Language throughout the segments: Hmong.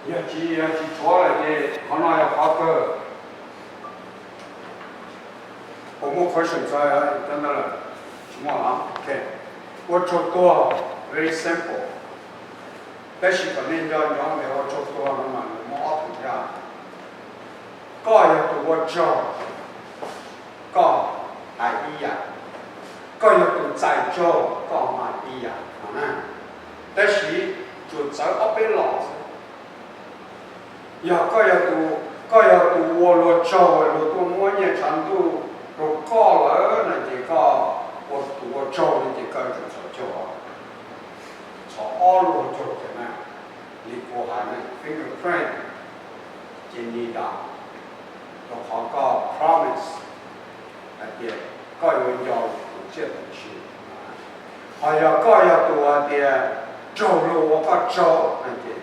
Yog tsis, yog tsis tshuav lawm ces qhov no yog qhov kawg. Puas muaj question txog ntawd lawm? Tsis muaj los? Ok. Ua tsaug tuag, very simple. Tab sis kom nej nco ntsoov tias ua tsaug tuag no mas nws muaj ob tug thiab. Koj yog tus ua tsaug, koj hais ib yam. Koj yog tus txais tsaug, koj hais ib yam no na. Tab sis tsuas txawv ob peb los xwb. Yog koj yog tus, koj yog tus ua luag tsaug, luag tuaj muab nyiaj tshav ntuj rau koj lawm no ces koj ua tus ua tsaug no ces koj yuav tsum txhos caug. Txhos ob lub hauv caug tiag na, li kuv hais na, fingerprint, ces nws dav rau qhov koj promise hais tias koj yuav nco tus tsiaj tus txhu. Ho yog koj yog tus hais tias raug luag ua koj tsaug no ces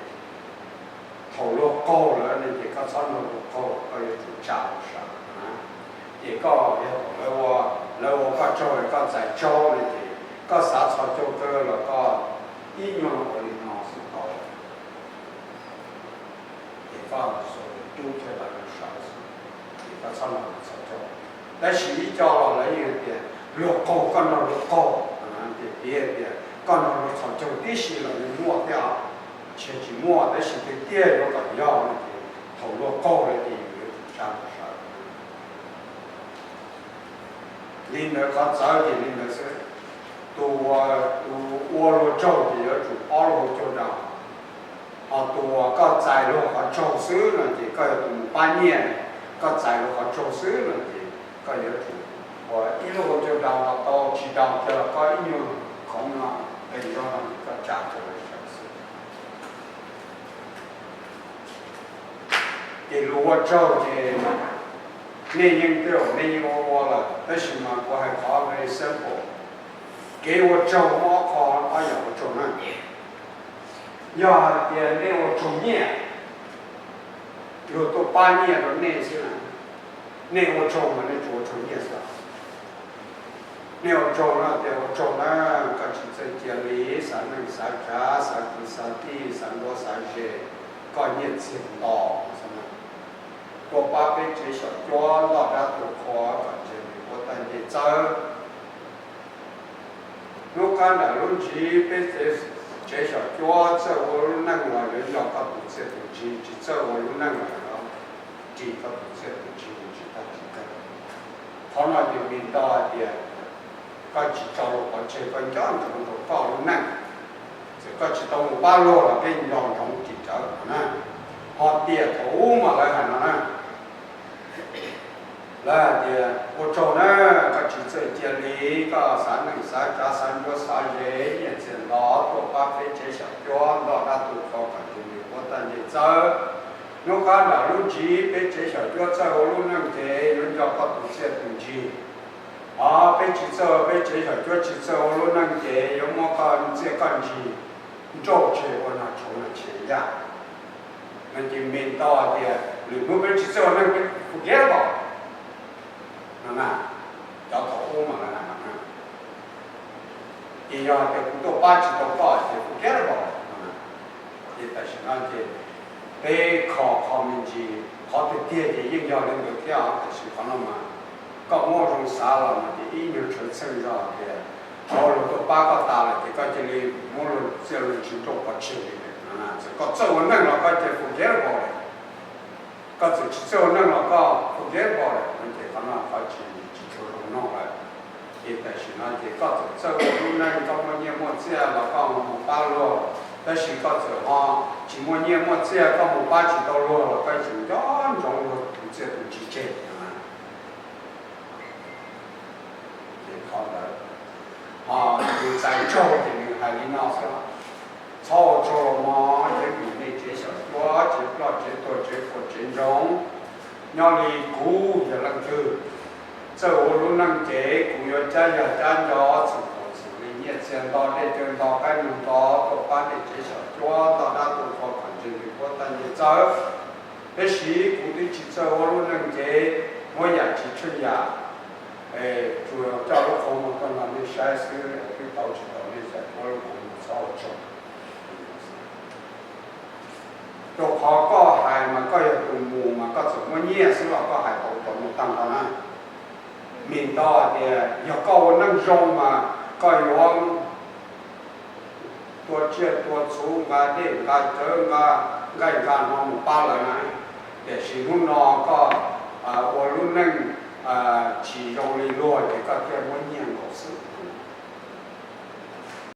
thaum luag qaug lawm no ces koj txhob nrog luag qaug, koj yuav tsum tsa luag sav. Ces koj yog thaum lawv ua, lawv ua koj tsaug, koj txais tsaug no ces koj xav txhos caug kawg los koj ib nyuag ua li no xwb tau. Ces koj xuas tus tub thiab lawv sav xwb, ces koj txhob nrog luag txhos caug. Tab sis ib co los lawv yeej hais tias luag qaug koj nrog luag qaug, ces piv tias koj nrog luag txhos caug tib si los nws muaj thiab, tsis yog tsis muaj, tab sis tiag tiag yuav kom yog no ces thaum luag qaug lawm ces yus yuav tsum tsa luag sav. Li ntawd qhov txawv ces li ntawd xwb. Tus, tus ua luag tsaug ces yuav tsum ob lub hauv caug daus. Ho tus uas koj txais luag qhov tsaug xwb no ces koj yog tus mus pab nyiaj, koj txais luag qhov tsaug xwb no ces koj yuav tsum ua ib lub hauv caug daus los tau, tsis daus kiag los koj ib nyuag khoov no, pes zog no ces koj tsa rau lawv sav xwb. Ces lus ua tsaug ces nej yeej tej zaum nej yeej ua ua lawm, tab sis mas kuv hais qhov very simple. Kev ua tsaug muaj ob qho, ob yam ua tsaug na. Yog hais tias nej ua tsaug nyiaj, luag tuaj pab nyiaj rau nej xwb na, nej ua tsaug mas nej tsuas ua tsaug nyiaj xwb. Nej ua tsaug no tias ua tsaug na, koj tsis txawj cia li, xav neej xav tsav, xav kwv xav tij, xav nruab xav ze, koj nyiaj txiag nto xwb na. Tuaj pab peb tsev xyom cuab ntoj dab tuag qhua kom ntsej muag puab tag ncej txawb. Hnub qab nram lub ntsis peb tsev xyom cuab txawj ua lub neej los yuav nco koj tus txiaj tus ntsig, tsis txawj ua lub neej los ris koj tus txiaj tus ntsig mus tsis tag tsis kawg. Qhov no ces vim rau hais tias koj tsis tso luag pov tseg, koj nco ntsoov rau koj lub neej. Txawm koj tsis tau mus pab luag los peb nco ntsoov tsis tsawv na. Ho tias thaum ub mas lawv hais no na, lawv hais tias ua tsaug na, koj tsis txawj cia li, koj xav neej xav tsav, xav nruab xav ze, nyiaj txiag nto, tuaj pab peb tsev xyom cuab ntoj dab tuag qhua kom ntsej muag puab tag ncej txawb. Hnub qab nram lub ntsis peb tsev xyom cuab txawj ua lub neej ces yuav nco koj tus txiaj tus ntsig. Ho peb tsis txawj, peb tsev xyom cuab tsis txawj ua lub neej ces yuav muab koj txiaj koj ntsig nrauj tseg ua nag tshauv nag tshis yaj. No ces vim rau hais tias lwm hnub peb tsis txawj ua neej peb forget about no na. Cov thaum ub mas lawv hais no na. Ces yog hais tias kuv tuaj pab tsis tau koj ces forget about no na. Ces tam sim no ces peb kho qhov me ntsis, qhov tiag tiag ces yeej yog li ntawd thiab, tab sis qhov no mas koj muab zoo xav los mas ces ib nyuag tshawv txheej zog tias thaum luag tuaj pab koj tas lawm ces koj cia li muab luag txiaj luag ntsig nrauj pov tseg li. Txawm koj txawj ua neej los koj cia li forget about lawm. Koj txawm tsis txawj ua neej los koj forget about lawm no ces qhov no qhov tsis, tsis tshua zoo noj lawm. Ces tam sim no ces koj txawm txawj ua lub neej, koj muaj nyiaj muaj txiaj los koj mus pab luag, tab sis koj txawm ho tsis muaj nyiaj muaj txiaj, koj mus pab tsis tau luag los koj yeej nco ntsoov luag tus txiaj tus ntsig tseg. Ces qhov ntawd, ho tus txais tsaug ces nws hais li no xwb: Txhob ua tsaug los mog, yeej vim nej tsev xyom cuab, tsev ploj tsev tuag, tsev puas tsev ntsoog. Nyob li kuv yog leej twg txawj ua lub neej ces kuv yuav cab yag cab nco, txhum thaum txhum li nyiaj txiag nto, dej cawv nto, qaib nug nto, tuaj pab nej tsev xyom cuab ntoj dab tuag qhua kom ntsej muag puab tag ncej txawb. Tab sis kuv twb tsis txawj ua lub neej ces muab yam tsis tsheej yam, tsuas coj lub qhov muag tuaj nrog nej saib xwb, twb tau tsis tau nej xyom cuab lub qhov muag, txhob ua tsaug. Rau qhov mus mas koj txawm muab nyiaj xwb los koj hais tau tau mus tag nrho na. Vim tau hais tias yog koj ua neej zoo mas koj yuav tua tsiaj tua txhu, nqa dej nqa cawv, nqa nqaij nqa no mus pab lawv na. Tiam sis hnub no koj ua lub neej tsis zoo li luag ces koj thiaj muab nyiaj nkaus xwb.